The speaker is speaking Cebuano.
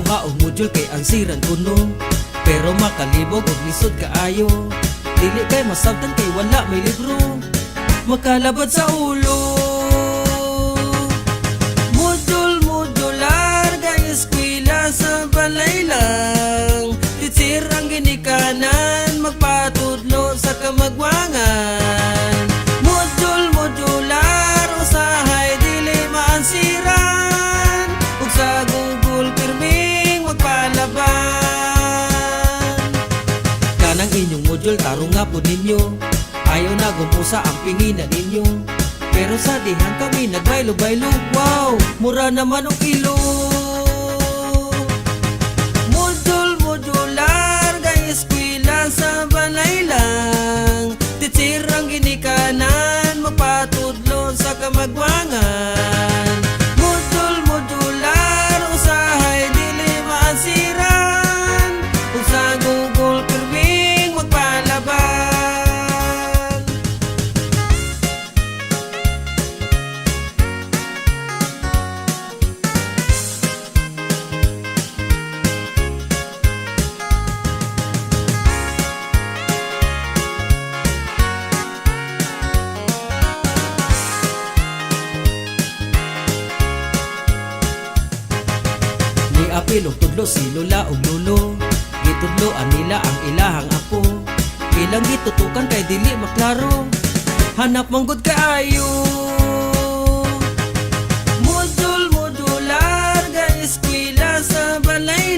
Pagkuha og module kay ansiran kuno, pero makalibog og lisod kaayo. Dili kay masabtan kay wala may libro. Makalabad sa ulo. Module modular kay eskwela sa balay lang. Teacher ang ginikanan magpatudlo sa kamagwangan. Module modular, usahay dili maansiran, ug sa Google pirming magpalaban. Kanang inyong module, tarong nga po ninyo. Ayaw na gumusa ang pinginan ninyo. Pero sa dihang kami nagbaylo-baylo, wow, mura naman og ilo. Module modular kay eskwela sa balay lang. Teacher ang ginikanan magpatudlo sa kamagwangan. Module modular, usahay dili maansiran, ug sa Google pirming magpalaban. Niapil og tudlo si lola ug lolo. Gitudloan nila ang ilahang apo. Ilang gitutukan kay dili maklaro. Hanap manggod kaayo. Module modular kay eskwela sa balay.